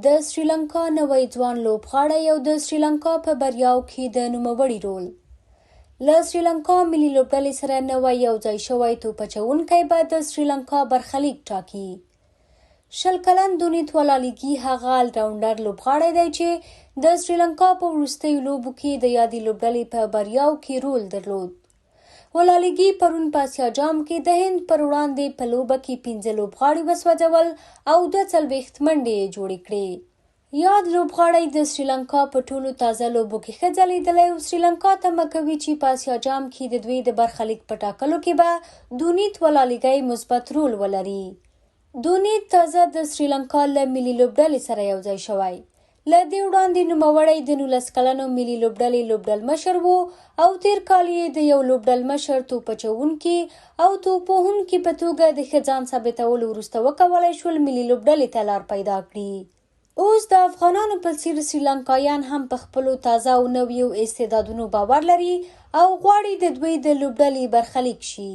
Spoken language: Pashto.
د سریلانکا نوی ځوان لوبغاړی او د سریلانکا په بریاو کې د نوموړي رول. له سریلانکا ملي لوبډلې سره نوی یو ځای شوی توپ اچوونکی به د سریلانکا برخلیک ټاکي. 20 کلن دونیت ولالیګي هغه الراونډر لوبغاړی دی چې د سریلانکا په وروستیو لوبو کې د یادې لوبډلې په بریاو کې رول درلود. ولالیګي پرون په اسیا جام کې د هند پر وړاندې په لوبه کې 5 لوبغاړي وسوځول او 42 منډې یې جوړې کړې. یاد لوبغاړی د سریلانکا په ټولو تازه لوبو کې ښه ځلېدلی او سریلانکا تمه کوي چې په اسیا جام کې د دوی د برخلیک په ټاکلو کې به دونیت ولالیګی مثبت رول ولري. دونیت تازه د سریلانکا له ملي لوبډلې سره یو ځای شوی. له دې وړاندې نوموړی د 19 کلنو ملي لوبډلې لوبډلمشر و او تېر کال یې د یو لوبډلمشر، توپ اچوونکي او توپوهونکي په توګه د ښه ځان ثابتولو وروسته وکولای شول ملي لوبډلې ته لار پیدا کړي. اوس د افغانانو په څېر سریلانکایان هم په خپلو تازه او نویو استعدادونو باور لري او غواړي د دوی د لوبډلې برخلیک شي.